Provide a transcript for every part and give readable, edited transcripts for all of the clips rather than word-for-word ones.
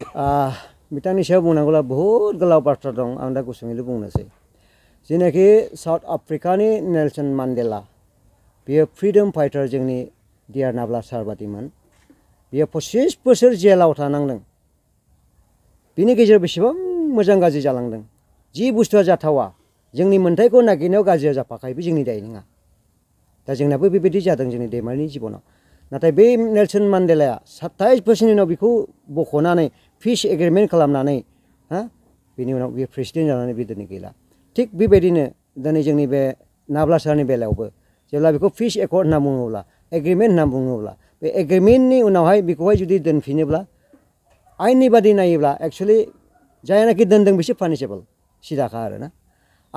बिथांनि सायाव बुंनांगौला बहुद गोलाव बाथ्रा दं आं दा गुसुङैल' बुंनोसै जेनाखि साउथ आफ्रिकानि नेलसन मान्डेला बियो फ्रीडम फाइटार जोंनि डियार नाब्ला सार बादिमोन बियो 25 बोसोर जेलाव थानांदों बिनि गेजेराव बेसेबां मोजां गाज्रि जालांदों जि बुस्थुआ जाथावा जोंनि मोन्थाइखौ नागिरनायाव गाज्रिया जाफाखायो बे जोंनि दाय नङा दा जोंनाबो बेबायदि जादों जोंनि दैमारिनि जिबनाव नाथाय बे नेलसन मान्डेलाया 27 बोसोरनि उनाव बेखौ बख'नानै पिस एग्रिमेन्ट खालामनानै बिनि उनाव बियो प्रेसिडेन्ट जानानै बे दिनै गैला थिग बेबायदिनो दिनै जोंनि बे नाब्ला सारनि बेलायावबो जेब्ला बेखौ पिस एकर्ड होनना बुङोब्ला एग्रिमेन्ट होनना बुङोब्ला बे एग्रिमेन्टनि उनावहाय बेखौहाय जुदि दोनफिनोब्ला आयेननि बादि नायोब्ला एक्सुवेलि जायनाखि दोनदों बिसोर पानिशेबल सिदाखा आरोना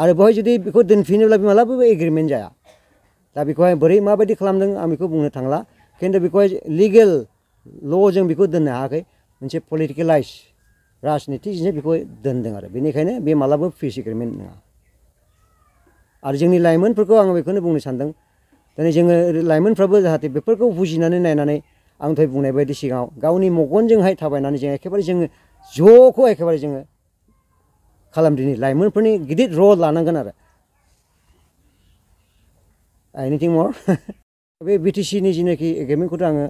आरो बेवहाय जुदि बेखौ दोनफिनोब्ला मालाबाबो एग्रिमेन्ट जाया दा बेखौहाय बोरै माबायदि खालामदों आं बेखौ बुंनो थांला खिन्थु बेखौहाय लिगेल ल'जों बेखौ दोननो हायाखै मोनसे पलिटिकेलाइज राजनितिजोंसो बेखौ दोनदों आरो बेनिखायनो बे मालाबाबो पिस एग्रिमेन्ट नङा आरो जोंनि लाइमोनफोरखौ आं बेखौनो बुंनो सानदों दिनै जोङो लाइमोनफ्राबो जाहाथे बेफोरखौ बुजिनानै नायनानै आं दहाय बुंनाय बायदि सिगाङाव गावनि मेगनजोंहाय थाबायनानै जों एखेबारे जोङो ज'खौ एखेबारे जोङो खालामदिनि लाइमोनफोरनि गिदिर रल लानांगोन आरो एनिथिं मर बे बिटिसिनि जिनाखि एग्रिमेन्टखौथ' आङो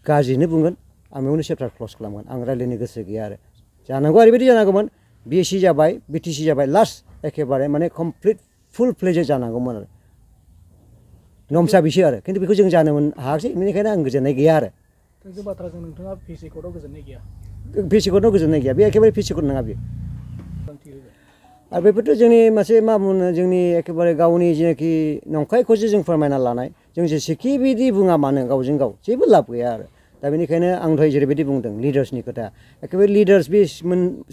गाज्रिनो बुंगोन आं बेयावनो चेप्टार क्ल'ज खालामगोन आं रायज्लायनो गोसो गैया आरो जानांगौ ओरैबायदि जानांगौमोन बिएससि जाबाय बिटिसि जाबाय लास्ट एखेबारे माने कमप्लिट फुल फ्लेजेड जानांगौमोन आरो नमसा बिसो आरो खिन्थु बेखौ जों जानो हायाखिसै बेनिखायनो आं गोजोननाय गैया आरो थोंजों बाथ्राजों नोंथाङा पिस एकर्डआव गोजोननाय गैया पिस एकर्डआव गोजोननाय गैया बे एखेबारे पिस एकर्ड नङा बेयो आरो बेफोरथ' जोंनि मोनसे मा बुङो जोंनि एखेबारे गावनि जेनाखि नंखायखौसो जों फोरमायना लानाय जों जेसेखि बिदि बुङा मानो गावजों गाव जेबो लाब गैया आरो दा बेनिखायनो आं दहाय जेरैबायदि बुंदों लिडार्सनि खोथा एखेबारे लिडार्स बे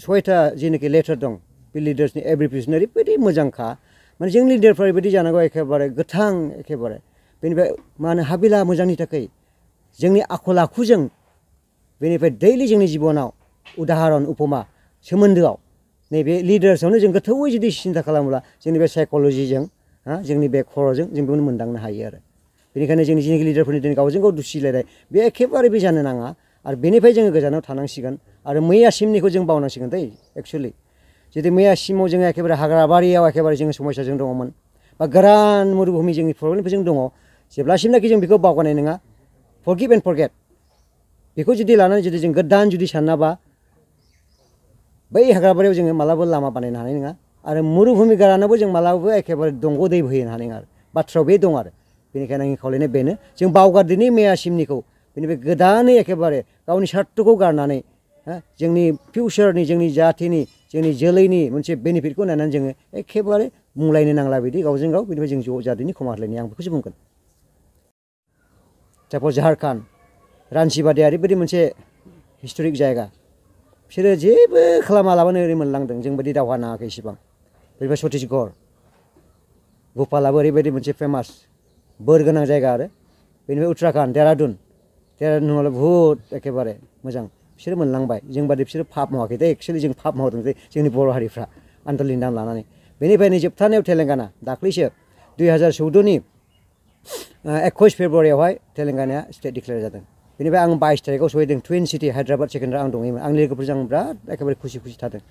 6टा जेनाखि लेटार दं बे लिडार्सनि एब्रिभिएसन ओरैबायदि मोजांखा माने जों लिडारफ्रा ओरैबायदि जानांगौ एखेबारे गोथां एखेबारे बेनिफ्राय मा होनो हाबिला मोजांनि थाखाय जोंनि आखल आखुजों बेनिफ्राय दैलि जोंनि जिबनाव उदाहरन उपमा सोमोन्दोआव नैबे लिडार्सआवनो जों गोथौवै जुदि सिन्था खालामोब्ला जोंनि बे साइक'लजिजों जोंनि बे खर'जों जों बेखौनो मोनदांनो हायो आरो बेनिखायनो जोंनि जेनाखि लिडारफोरनि दिनै गावजों गाव दुसिलायनाय बे एखेबारे बे जानो नाङा आरो बेनिफ्राय जोङो गोजानाव थानांसिगोन आरो मैयासिमनिखौ जों बावनांसिगोन दै एक्सुवेलि जुदि मैयासिमाव जोङो एखेबारे हाग्राबारियाव एखेबारे जोङो समयसाजों दङमोन बा गोरान मरुभूमि जोंनि प्रब्लेमफोरजों दङ जेब्लासिमनाखि जों बेखौ बावगारनाय नङा फरगिभ एन्ड फरगेट बेखौ जुदि लानानै जुदि जों गोदान जुदि सानाबा बै हाग्राबारियाव जोङो मालाबाबो लामा बानायनो हानाय नङा आरो मरुभूमि गोरानावबो जों मालाबाबो एखेबारे दंग' दै बोहैनो हानाय नङा आरो बाथ्रायाव बे दं आरो बेनिखायनो आंनि खावलायनाय बेनो जों बावगारदिनि मैयासिमनिखौ बेनिफ्राय गोदानै एखेबारे गावनि स्वार्थखौ गारनानै जोंनि फिउचारनि जोंनि जाथिनि जोंनि जोलैनि मोनसे बेनिफिटखौ नायनानै जोङो एखेबारे बुंलायनो नांला बिदि गावजों गाव बेनिफ्राय जों ज' जादिनि खमा होलायनाय आं बेखौसो बुंगोन साप'ज झारखान्ड रान्चि ओरैबायदि मोनसे हिस्ट'रिक जायगा बिसोरो जेबो खालामालाबानो ओरै मोनलांदों जोंबायदि दावहा नाङाखै इसिबां बेनिफ्राय छत्तीसगढ़ भ'पालाबो ओरैबायदि मोनसे फेमास बोर गोनां जायगा आरो बेनिफ्राय उत्तराखन्ड देहरादुनालाय बुहुद एखेबारे मोजां बिसोरो मोनलांबाय जोंबादि बिसोरो फाप मावाखै दे एक्सुवेलि जों फाप मावदों जे जोंनि बर' हारिफ्रा आन्दलनि नाम लानानै बेनिफ्राय नै जोबथानायाव तेलेंगाना दाख्लैसो 2014नि 21 फेब्रुवारियावहाय तेलेंगानाया स्टेट डिक्लेयार जादों बेनिफ्राय आं 22 तारिखआव सहैदों टुइन सिटि हायद्राबाद सेकेन्डआव आं दङमोन आंनि लोगोफोरजों आं बिराद एखेबारे खुसि थादों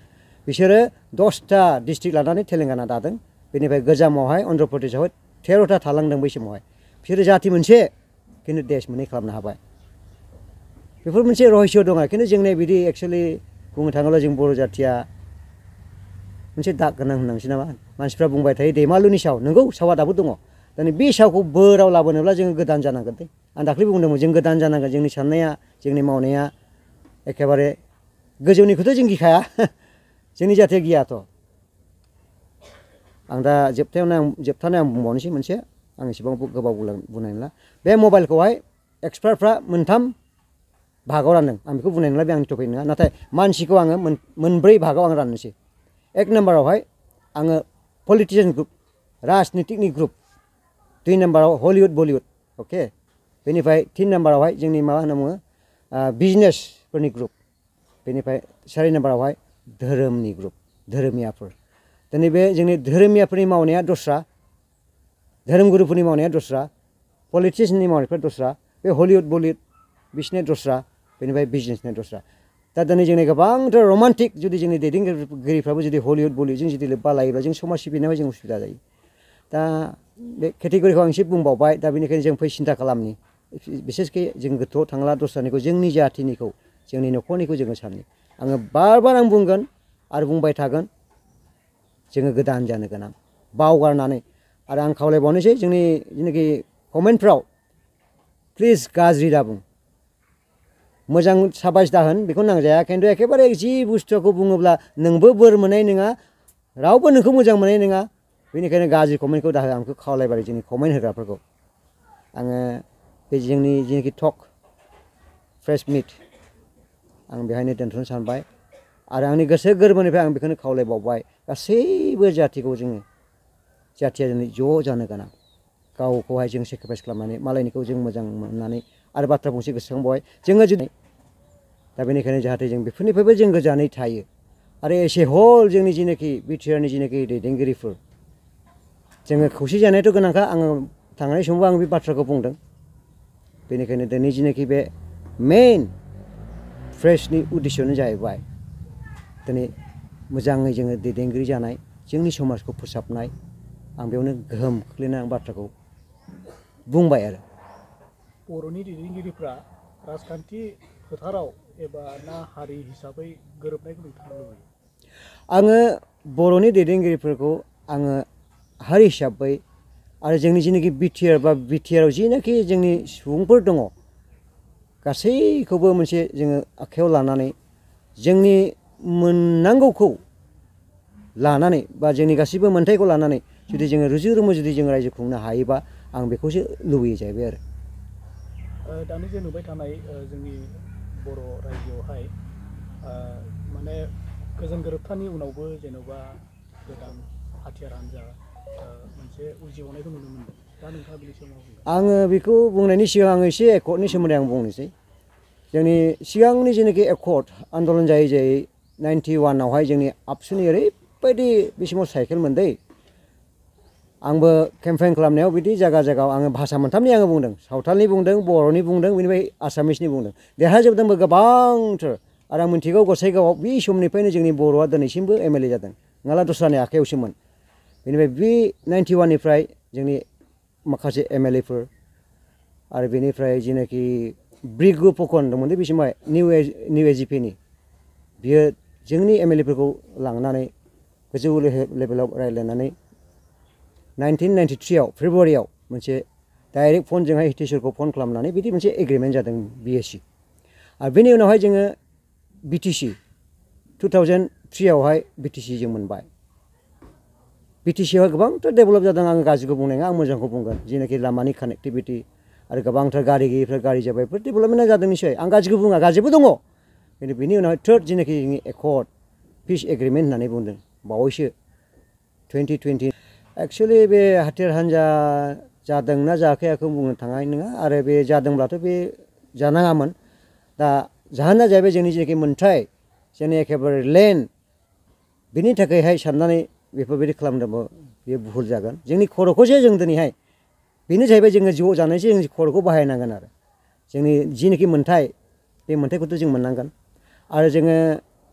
बिसोरो 10टा डिस्ट्रिक्ट लानानै तेलेंगाना दादों बेनिफ्राय गोजामावहाय अन्ध्र प्रदेशआवहाय 13टा थालांदों बै समावहाय बिसोरो जाथि मोनसे खिन्थु देश मोननै खालामनो हाबाय बेफोर मोनसे रहस्य दं आरो खिन्थु जोंनि बिदि एक्सुवेलि बुंनो थाङोब्ला जों बर' जाथिया मोनसे दाग गोनां होननांसै नामा मानसिफ्रा बुंबाय थायो दैमालुनि साव नंगौ सावा दाबो दङ दिनै बे सावखौ बोराव लाबोनोब्ला जोङो गोदान जानांगोन दे आं दाख्लै बुंदोंमोन जों गोदान जानांगोन जोंनि साननाया जोंनि मावनाया एखेबारे गोजौनिखौथ' जों गिखाया जोंनि जाथिया गियाथ' आं दा जोबथानायाव आं बुंबावनोसै मोनसे आं एसेबां गोबाव बुंनाय नंला बे मबाइलखौहाय एक्सपार्टफ्रा 3 भागाव रानदों आं बेखौ बुंनाय नंला बे आंनि टपिक नङा नाथाय मानसिखौ आङो 4 भागाव आं राननोसै 1 नाम्बारावहाय आङो पलिटिशियान ग्रुप राजनितिकनि ग्रुप 2 नाम्बाराव हलिउड बलिउड अके बेनिफ्राय 3 नाम्बारावहाय जोंनि मा होनना बुङो बिजनेसफोरनि ग्रुप बेनिफ्राय 4 नाम्बारावहाय धोरोमनि ग्रुप धोरोमियाफोर दिनै बे जोंनि धोरोमियाफोरनि मावनाया दस्रा धोरोमगुरुफोरनि मावनाया दस्रा पलिटिशियाननि मावनायफ्रा दस्रा बे हलिउड बलिउड बिसोरनिया दस्रा बेनिफ्राय बिजनेसनिया दस्रा दा दिनै जोंनि गोबांथार रमान्टिक जुदि जोंनि दैदेनगिरिफ्राबो जुदि हलिउड बलिउडजों जुदि लोब्बा लायोब्ला जों समाज सिबिनायाव जों उसुबिदा जायो दा बे केटेगरिखौ आं एसे बुंबावबाय दा बेनिखायनो जों फै सिन्था खालामनि बिसेसके जों गोथौआव थांला दस्रानिखौ जोंनि जाथिनिखौ जोंनि न'खरनिखौ जोङो साननि आङो बार आं बुंगोन आरो बुंबाय थागोन जोङो गोदान जानो गोनां बावगारनानै आरो आं खावलायबावनोसै जोंनि जेनाखि कमेन्टफ्राव प्लिज गाज्रि दाबुं मोजां साबायस दाहोन बेखौ नांजाया खिन्थु एखेबारे जि बुस्थुखौ बुङोब्ला नोंबो बोर मोननाय नङा रावबो नोंखौ मोजां मोननाय नङा बेनिखायनो गाज्रि कमेन्टखौ दाहो आंखौ खावलायबाय जोंनि कमेन्ट होग्राफोरखौ आङो बे जोंनि जेनाखि टक फ्रेश मिट आं बेहायनो दोनथ'नो सानबाय आरो आंनि गोसो गोरबोनिफ्राय आं बेखौनो खावलायबावबाय गासैबो जाथिखौ जोङो जाथिया दिनै ज' जानो गोनां गावखौहाय जों सेक्रिफाइस खालामनानै मालायनिखौ जों मोजां मोननानै आरो बाथ्रा फंसे गोसोखांबावबाय जोङो जुदि दा बेनिखायनो जाहाथे जों बेफोरनिफ्रायबो जों गोजानै थायो आरो एसे हल जोंनि जेनाखि बिटिआरनि जेनाखि दैदेनगिरिफोर जोङो खौसे जानायाथ' गोनांखा आङो थांनाय समावबो आं बे बाथ्राखौ बुंदों बेनिखायनो दिनै जेनाखि बे मेइन फ्रेशनि उद्देश्यआनो जाहैबाय दिनै मोजाङै जोङो दैदेनगिरि जानाय जोंनि समाजखौ फोसाबनाय आं बेयावनो गोहोम खोख्लैनाय आं बाथ्राखौ बुंबाय आरो बर'नि दैदेनगिरिफ्रा राजखान्थि फोथाराव एबा ना हारि हिसाबै गोरोबनायखौ नोंथाङा लुबैयो आङो बर'नि दैदेनगिरिफोरखौ आङो हारि हिसाबै आरो जोंनि जेनाखि बिटिआर बा बिटिआराव जिनाखि जोंनि सुबुंफोर दङ गासैखौबो मोनसे जोङो आखायाव लानानै जोंनि मोननांगौखौ लानानै बा जोंनि गासैबो मोन्थायखौ लानानै जुदि जोङो रुजु रुमु जुदि जों रायजो खुंनो हायोबा आं बेखौसो लुबैयो जाहैबाय आरो दानि जे नुबाय थानाय जोंनि बर' रायजोआवहाय माने गोजोन गोरोबथानि उनावबो जेन'बा गोदान हाथियार हान्जा मोनसे उजिबावनायखौ नुनो मोनदों दा नोंथाङा बेनि सायाव मा बुंगोन आङो बेखौ बुंनायनि सिगां आङो एसे एकर्डनि सोमोन्दै आं बुंनोसै जोंनि सिगांनि जेनाखि एकर्ड आन्दलन जायै जायै 91आवहाय जोंनि आबसुनि ओरैबायदि बे समाव साइकेल मोनदै आंबो केम्पेइन खालामनायाव बिदि जायगा जायगायाव आङो भाषा मोनथामनि आङो बुंदों सावथालनि बुंदों बर'नि बुंदों बेनिफ्राय आसामिसनि बुंदों देरहाजोबदोंबो गोबांथार आरो आं मिथिगौ गसाइगावआव बे समनिफ्रायनो जोंनि बर'आ दिनैसिमबो एमएलए जादों नङाब्ला दस्रानि आखायावसोमोन बेनिफ्राय बे 91निफ्राय जोंनि माखासे एमएलएफोर आरो बेनिफ्राय जेनाखि ब्रिगु फकन दंमोन बे समाव निउ एजिपिनि बियो जोंनि एमएलएफोरखौ लांनानै गोजौ लेभेलाव रायज्लायनानै 1993आव फेब्रुवारियाव मोनसे डाइरेक्ट फनजोंहाय हितेश्वरखौ फन खालामनानै बिदि मोनसे एग्रिमेन्ट जादों बिएसि आरो बेनि उनावहाय जोङो बिटिसि 2003आवहाय बिटिसि जों मोनबाय बिटिसिआवहाय गोबांथार डेभेलप जादों आङो गाज्रिखौ बुंनाय नङा आं मोजांखौ बुंगोन जेनाखि लामानि कानेक्टिभिटि आरो गोबांथार गारि गैयिफ्रा गारि जाबाय बेफोर डेभेलपमेन्टआ जादों निश्चय आं गाज्रिखौ बुङा गाज्रिबो दङ खिन्थु बेनि उनावहाय थार्ड जेनाखि जोंनि एकर्ड पिस एग्रिमेन्ट होननानै बुंदों बावैसो 2020 एक्सुवेलि बे हाथियार हान्जा जादोंना जायाखै आंखौ बुंनो थांनाय नङा आरो बे जादोंब्लाथ' बे जानाङामोन दा जाहोना जाहैबाय जोंनि जेनाखि मोन्थाय जोंनि एखेबारे लेन्ड बेनि थाखायहाय साननानै बेफोरबायदि खालामदोंबो बेयो भुल जागोन जोंनि खर'खौसो जों दिनैहाय बेनो जाहैबाय जोङो ज' जानायसो जों खर'खौ बाहायनांगोन आरो जोंनि जिनाखि मोन्थाय बे मोन्थायखौथ' जों मोननांगोन आरो जोङो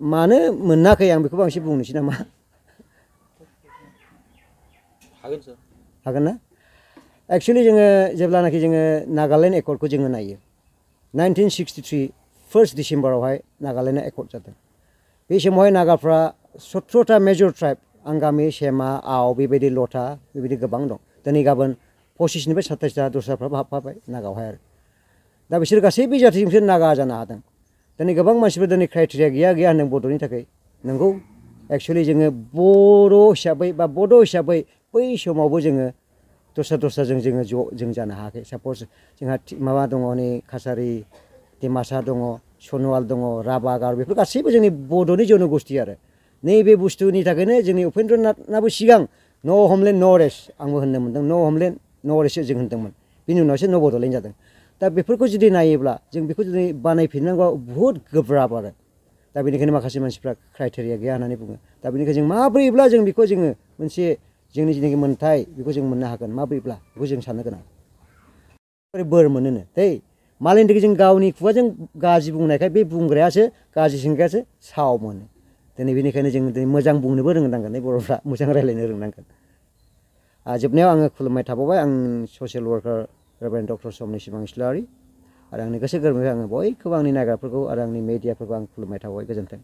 मानो मोनाखै आं बेखौबो आं एसे बुंनोसै नामा हागोन ना एक्सुवेलि जोङो जेब्लानाखि जोङो नागालेण्ड एकर्डखौ जोङो नायो 1963 1 डिसेम्बरावहाय नागालेण्डआ एकर्ड जादों बे समावहाय नागाफ्रा 17टा मेजर ट्राइब आंगामि सेमा आव बेबायदि लथा बेबायदि गोबां दं दिनै गाबोन 25निफ्राय 27टा दस्राफ्राबो हाबफाबाय नागावहाय आरो दा बिसोर गासैबो जाथिजोंसो नागा जानो हादों दिनै गोबां मानसिफोर दिनै क्राइटेरिया गैया होनदों बड'नि थाखाय नंगौ एक्सुवेलि जोङो बर' हिसाबै बा बड' हिसाबै बै समावबो जोङो दस्राजों जोङो जों जानो हायाखै साप'ज जोंहा माबा दङ नै कासारि डिमासा दङ सन'वाल दङ राभा गार बेफोर गासैबो जोंनि बड'नि जन'गोष्ठी आरो नैबे बुस्थुनि थाखायनो जोंनि उपेन्द्रनाथनाबो सिगां न' हमलेण्ड न' रेस्ट आंबो होननो मोनदों न' हमलेण्ड न' रेस्ट जों होनदोंमोन बिनि उनावसो न' बड'लेण्ड जादों दा बेफोरखौ जुदि नायोब्ला जों बेखौ जुदि बानायफिननांगौआ बुहुद गोब्राब आरो दा बेनिखायनो माखासे मानसिफ्रा क्राइटेरिया गैया होननानै बुङो दा बेनिखायनो जों माब्रैब्ला जों बेखौ जोङो मोनसे जोंनि जेनाखि मोन्थाय बेखौ जों मोननो हागोन माब्रैब्ला बेखौ जों साननो गोनां बोर मोनोनो दै मालायनिखौ जों गावनि खुगाजों गाज्रि बुंनायखाय बे बुंग्रायासो गाज्रि सोंग्रायासो साव मोनो दिनै बेनिखायनो जों दिनै मोजां बुंनोबो रोंनांगोन बर'फ्रा मोजां रायज्लायनो रोंनांगोन जोबनायाव आङो खुलुमनाय थाबावबाय आं ससियेल वार्कार रेभारेन्ड डक्टर समनि सिमां इस्लारि आरो आंनि गोसो गोरबोनिफ्राय आङो बयखौबो आंनि नायग्राफोरखौ आरो आंनि मेडियाफोरखौ आं खुलुमनाय थाबाय गोजोन्थों।